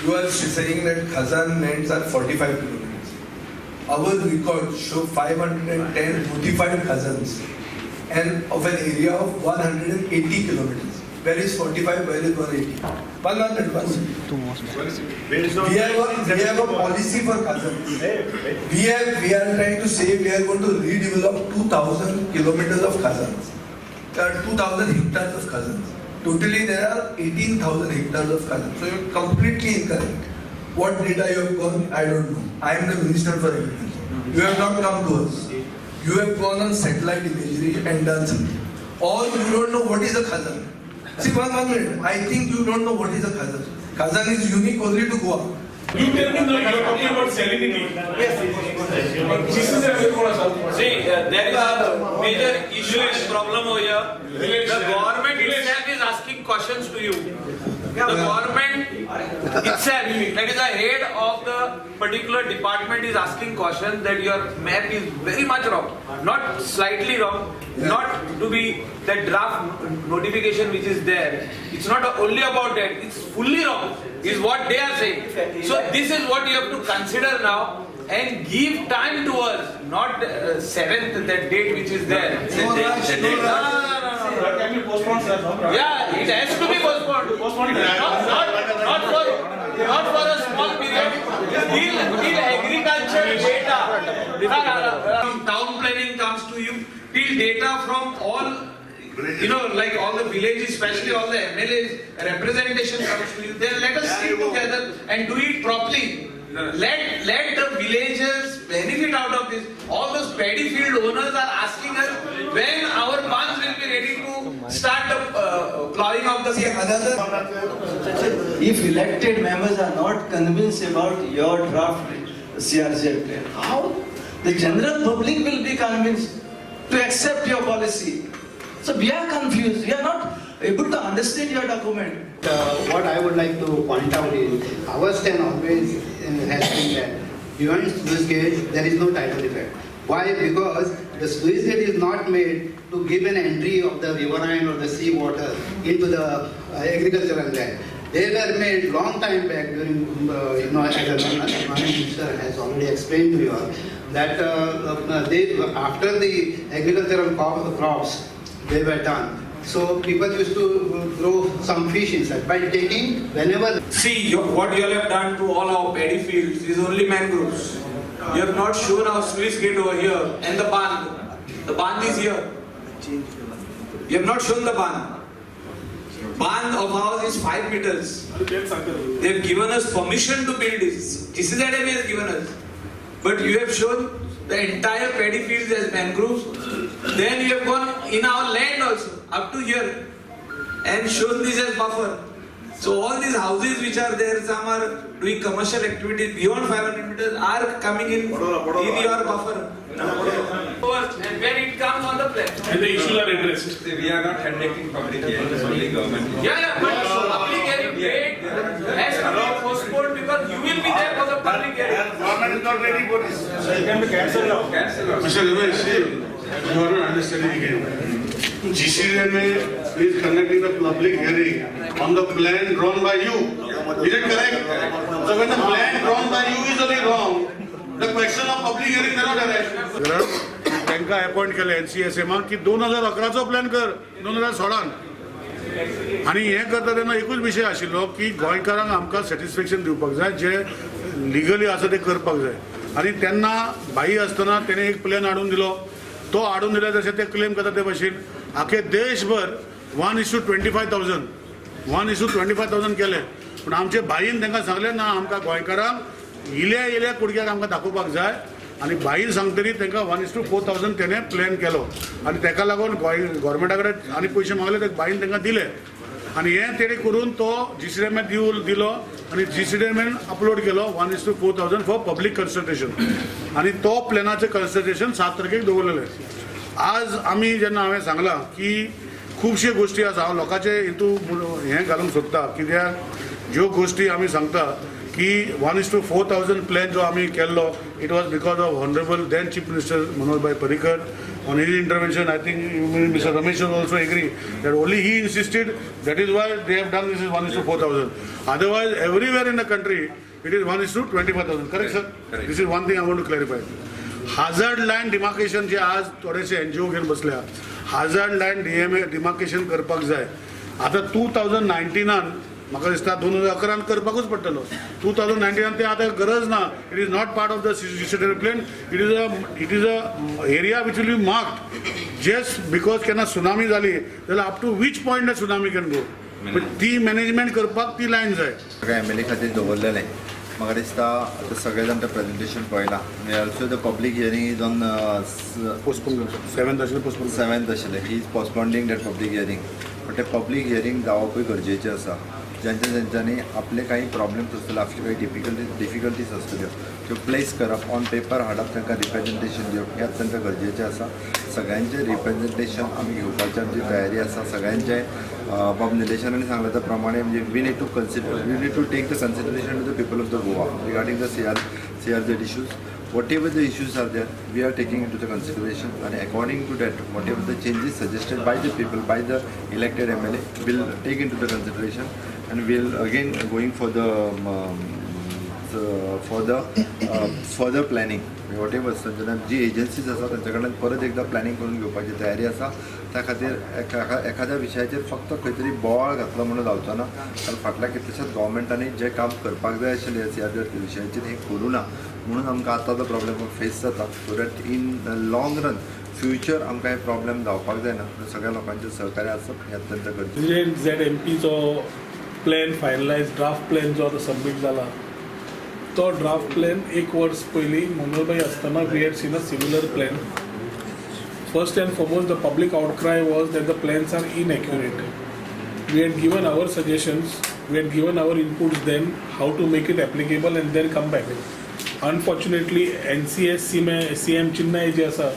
You are saying that Khazan lands are 45 kilometers. Our records show 510 notified Khazans and of an area of 180 kilometers. Where is 45, where is 180? One minute, one minute. We have a policy for Khazans. We are trying to say we are going to redevelop 2,000 kilometers of Khazans. There are 2,000 hectares of Khazans. Totally there are 18,000 hectares of Khazans. So you're completely incorrect. What data you have gone, I don't know. I am the Minister for Agriculture. You have not come to us. You have gone on satellite imagery and done something. Or you don't know what is a Khazan. See, one minute. I think you don't know what is a Khazan. Khazan is unique only to Goa. You tell me now, you are talking about salinity. This is a See, there is a major issue and problem over here. The government itself is asking questions to you. The government itself, that is the head of the particular department, is asking questions that your map is very much wrong. Not slightly wrong, not to be the draft notification which is there. It's not only about that, it's fully wrong, is what they are saying. So this is what you have to consider now and give time to us, not 7th, that date which is there. No rush, no No, rush. no, no, no, no. That can be postponed, sir, no problem. Yeah, it has to be postponed. Postponed. Not for a small period. Till agriculture data, from town planning comes to you, till data from all, like all the villages, especially all the MLAs, representation comes to you, then let us sit together and do it properly. Let the villagers benefit out of this. All those paddy field owners are asking us when our funds will be ready to start the plowing of the See, another If elected members are not convinced about your draft CRZ plan, how the general public will be convinced to accept your policy? So we are confused. We are not able to understand your document. What I would like to point out is, our stand always has been that beyond sluice gate, there is no tidal effect. Why? Because the sluice gate is not made to give an entry of the riverine or the sea water into the agricultural land. They were made long time back during, as the minister has already explained to you all, that they, after the agricultural crops, they were done. So people used to grow some fish inside. By taking, whenever See, what you all have done to all our paddy fields is only mangroves. You have not shown our sluice gate over here and the band. The band is here. You have not shown the band. Band of ours is 5 meters. They have given us permission to build this. GCZMA has given us. But you have shown the entire paddy fields as mangroves. Then you have gone in our land also, up to here, and shown this as buffer. So all these houses which are there, some are doing commercial activities beyond 500 meters, are coming in your buffer. And when it comes on the plan. And the issues are addressed. We are not conducting public hearing, it's only government. Yeah, but public hearing date has to be postponed because you will be there for the public hearing. Government is not ready for this. It can be cancelled now. Cancel also. Mr. Ramesh, see, you are not understanding again. GCMA is conducting the public hearing on the plan drawn by you. Is it correct? So when the plan drawn by you is only wrong, the question of public hearing cannot arise. तांकां appoint केलें एनसीएसएमाक की 2011चो plan कर 2016न. आनी हें करता तेन्ना एकूच विशय आशिल्लो की गोंयकारांक आमकां सॅटिस्फॅक्शन दिवपाक जाय, जे लिगली आसा तें करपाक जाय. आनी तेन्ना भाई आसतना तेणें एक प्लॅन हाडून दिलो. तो हाडून दिल्या जशें ते क्लेम करता ते भशेन आखे देशभर 1:25,000, 1:25,000 केले. पूण आमचे भाईन तांकां सांगलें ना, आमकां गोंयकारांक इल्या इल्या कुडक्याक आमकां दाखोवपाक जाय. आनी भाईन सांगतरी तांकां 1:4,000 तेणें प्लॅन केलो आनी ताका लागून गोंय गोवोरमेंटा कडेन आनी पयशे मागले ते भाईन तांकां दिले. आनी हें तेणें करून तो जीसीडीएमए दिलो आनी जीसीडीएमएन अपलोड केलो 1:4,000 फॉर पब्लीक कन्सल्टेशन. आनी तो प्लॅनाचें कन्सल्टेशन 7 तारखेक दवरलेलें. आज आमी जेन्ना हांवें सांगलां की खुबश्यो गोश्टी आसा, हांव लोकांचे हितू हें घालूंक सोदता, कित्याक ज्यो गोश्टी आमी सांगता की 1:4,000 प्लॅन जो आमी केल्लो, it was because of honourable then Chief Minister Manohar Bhai Parrikar. On his intervention, I think Mr. Ramesh will also agree that only he insisted, that is why they have done this is 1:4,000. Otherwise, everywhere in the country, it is 1:25,000. Correct, sir? Correct. This is one thing I want to clarify. Hazard land demarcation जे आज थोडेसे NGO घेवन बसल्या, hazard land DMA demarcation करपाक जाय. आतां 2019 म्हाका दिसता 2011 करपाकूच पडटलो. 2019 ते आतां गरज ना. It is not part of the GCDMA plan. It is a area which will be marked just because केन्ना सुनामी जाली जाल्यार up to which point the tsunami can go, ती मॅनेजमेंट करपाक ती लायन जाय. सगळ्या एम एल ए खातीर दवरलेलें. म्हाका दिसता आतां सगळे जाण तें प्रेजेंटेशन पळयलां. Also the public hearing is on postpone करता, 7th आशिल्लें, पोस्टपोन. 7th आशिल्लें. He is postponing that public hearing, but तें पब्लीक हियरींग जावपूय गरजेचें आसा. ज्यांच्या ज्यांच्यांनी आपले काही प्रॉब्लेम्स आसतले, आपले काही डिफिकल्टीज आसतल्यो, त्यो प्लेस करप, ऑन पेपर हाडप, तांकां रिप्रेजेंटेशन दिवप हें अत्यंत गरजेचें आसा. सगळ्यांचें रिप्रेजेंटेशन आमी घेवपाची आमची तयारी आसा. सगळ्यांचें बाब निलेशान सांगलें त्या प्रमाणे, म्हणजे we need to take the consideration to the people of the Goa regarding the CRZ issues. Whatever the issues are there, we are taking into the consideration, and according to that, whatever the changes suggested by the people, by the elected MLA, will take into the consideration, and we'll again going for the further planning. Whatever जेन्ना जी agencies आसा तांच्या कडल्यान परत एकदां planning करून घेवपाची तयारी आसा. त्या खातीर एखाद्या विशयाचेर फक्त खंय तरी बोवाळ घातलो म्हणून जावचो ना, कारण फाटल्या कितल्याशाच गोवोरमेंटांनी जें काम करपाक जाय आशिल्लें सी आर झेड विशयाचेर हें करूं ना, म्हणून आमकां आतां तो प्रॉब्लेम फेस जाता. So that in long run future आमकां हे प्रॉब्लेम जावपाक जायना म्हणून सगळ्या लोकांचें सहकार्य आसप हें अत्यंत गरजेचें. प्रेसिडेंट झेड एम पीचो प्लॅन फायनलायज ड्राफ्ट प्लॅन जो आतां सबमीट जाला, तो ड्राफ्ट प्लॅन एक वर्स पयलीं मनोहरभाई आसतना we had seen a similar plan. First and foremost, the public outcry was that the plans are inaccurate. We had given our suggestions, we had given our inputs then, how to make it applicable and then come back. Unfortunately, NCS CM Chennai जे आसा,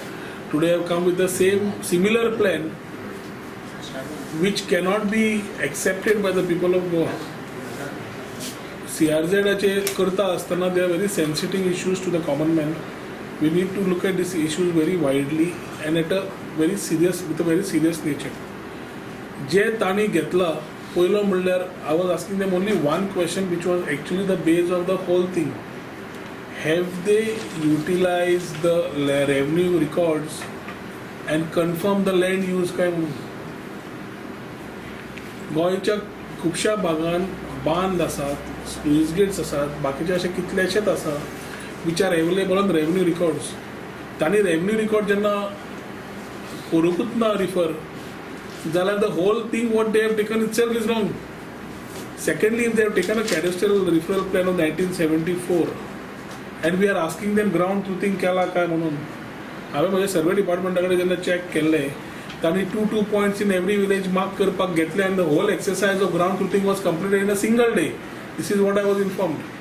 today have come with the same similar plan which cannot be accepted by the people of Goa. CRZ करता आसतना there are very sensitive issues to the common man. We need to look at these issues very widely and at a very serious with a very serious nature. जे तांणी घेतला पयलो म्हणल्यार, I was asking them only one question, which was actually the base of the whole thing. Have they utilize the revenue records and confirm the land use काय म्हणून? गोंयच्या खुबश्या भागान बांद आसात, स्लुईस गेट्स आसात, बाकीचे अशे कितलेशेच आसा which are available on revenue records. तांणी रेवन्यू रिकॉर्ड जेन्ना करूंकूच ना रिफर जाल्यार the whole thing what they have taken itself is wrong. Secondly, if they have taken a cadastral referral plan of 1974 and we are asking them ground truthing केला काय म्हणून, हांवें म्हज्या survey डिपार्टमेंटा कडेन जेन्ना चॅक केल्लें, तांणी two points in every village mark करपाक घेतले आनी the whole exercise of ground truthing was completed in a single day. This is what I was informed.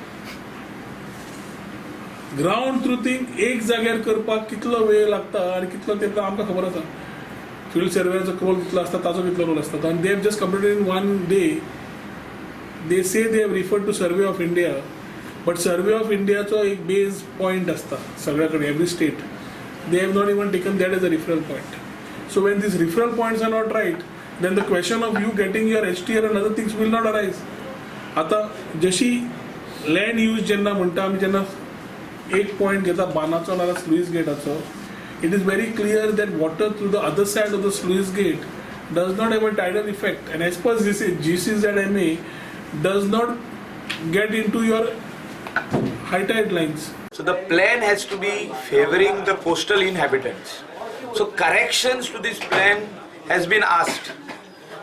Ground truthing एक जाग्यार करपाक कितलो वेळ लागता आनी कितलो तेंप आमकां खबर आसा. फिल्ड सर्वेचो रोल कितलो आसता, ताचो कितलो रोल आसता, आनी they have just completed in one day. They say they have referred to Survey of India, but Survey of इंडियाचो एक बेज पॉयंट आसता सगळ्या कडेन, every state. They have not even taken that as a referral point. So when these referral points are not right, then the question of you getting your HTR and other things will not arise. आतां जशी land use जेन्ना म्हणटा आमी, जेन्ना एक point घेता बांदाचो नाल्यार sluice गेटाचो, it is very clear that water through the other side of the sluice gate does not have a tidal effect, and as per GCZMA does not get into your high tide lines. So the plan has to be favoring the coastal inhabitants. So corrections to this plan has been asked.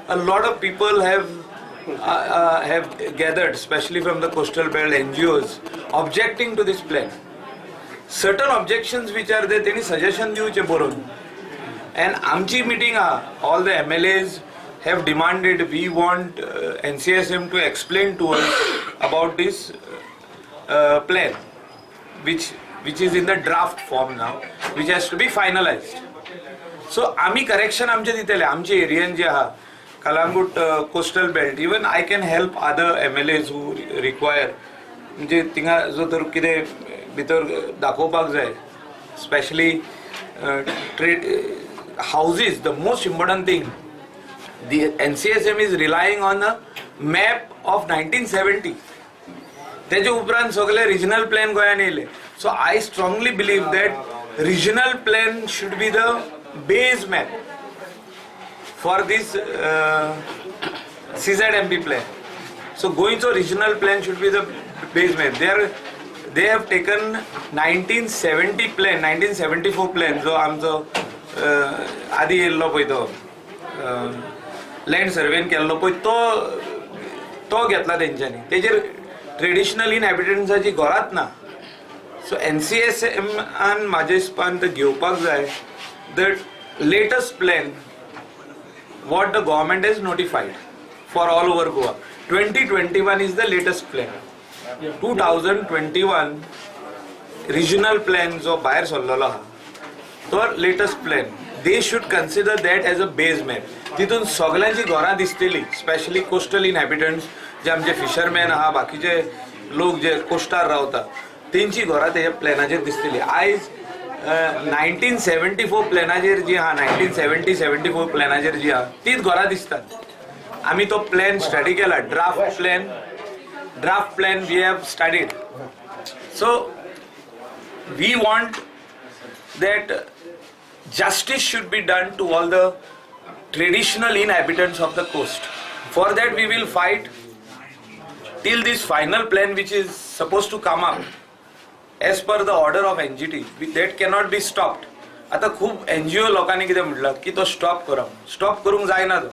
A lot of people have gathered, especially from the coastal belt NGOs, objecting to this plan. Certain objections which are there, तेणी suggestion दिवचे बरोवन. And आमची meeting आहा, all the MLAs have demanded, we want NCSM to explain to us about this plan, which is in the draft form now, which has to be finalized. So आमी correction आमचे दितले. आमचे Ariane जे आहा, Calangute coastal belt, even I can help other MLAs who require, म्हणजे थिंगा जो तर कितें भितर दाखोवपाक जाय, specially Trade houses, the most important thing, the NCSM is relying on a map of 1970. तेजे उपरांत सगळे रिजनल प्लॅन गोंयान येयले. So I strongly believe that regional plan should be the base map for this CZMP plan. So गोंयचो regional plan should be the base map. They have taken 1970 plan, 1974 plan, जो आमचो आदी येयल्लो पळय, तो land सर्वेन केल्लो पळय, तो तो घेतला तेंच्यांनी. तेजेर ट्रेडिशनल इनहॅबिटंट्साची घरात ना. सो एनसीएसएमान म्हाज्या हिसपान घेवपाक जाय the latest plan what the government has notified for all over Goa. 2021 is the latest plan. 2021 regional plan जो भायर सरलेलो आहा तो latest plan, they should consider that as a base map. तितून सगल्यांची घरां दिसतली, स्पेशली कोस्टल इनहॅबिटंट्स, जे आमचे फिशरमॅन आहा, बाकीचे लोक जे कोस्टार रावता, तेंची घरां तेज्या प्लॅनाचेर दिसतली. आयज 1974 प्लॅनाचेर जी आहा, 1970-74 प्लॅनाचेर जी आहा, तीच घरां दिसतात. आमी तो प्लॅन स्टडी केला, draft plan. Draft plan we have studied. So we want that justice should be done to all the traditional inhabitants of the coast. For that, we will fight till this final plan, which is supposed to come up as per the order of NGT, that cannot be stopped. आता खूप NGO लोकांनी कितें म्हटलं की तो stop करप, stop करूंक जायना तो.